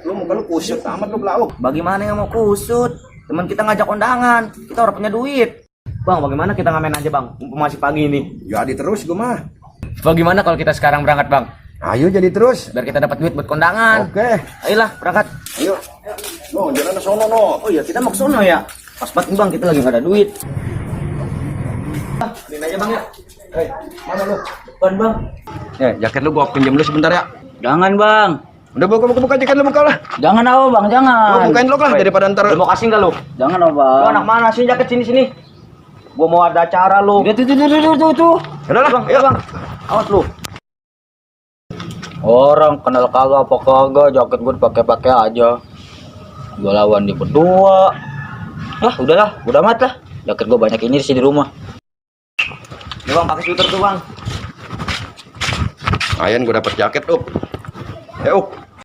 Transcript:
Lu muka lu kusut amat lu belauk. Bagaimana yang mau kusut? Teman kita ngajak undangan, kita orang punya duit. Bang, bagaimana kita ngamen aja bang? Mumpung masih pagi ini. Jadi terus gue mah. Bagaimana kalau kita sekarang berangkat bang? Ayo jadi terus. Biar kita dapat duit buat kondangan. Oke. Ayolah berangkat. Ayo. No, jalan ke sono no. Oh iya kita mau ke sono ya. Pas banget nih bang, kita lagi nggak ada duit. Ini aja bang ya. Mana lu? Depan bang. Jaket lu gua pinjam lu sebentar ya. Jangan bang. Udah buka jaket lu buka lah. Jangan bang, jangan. Lu bukain lu lah daripada ntar. Lu mau kasih nggak lu? Jangan bang. Lu anak mana sih jaket sini? Gua mau ada acara lu. Tuh. Udah lah, Bang, ayo bang. Awas lu. Orang kenal kagak apa kagak, jaket gue dipakai aja. Gua lawan dia berdua. Udahlah, udah amat lah. Jaket gue banyak ini sih di rumah. Nih bang, pakai sweater tuh bang. Ayan gua dapat jaket, Up. Up.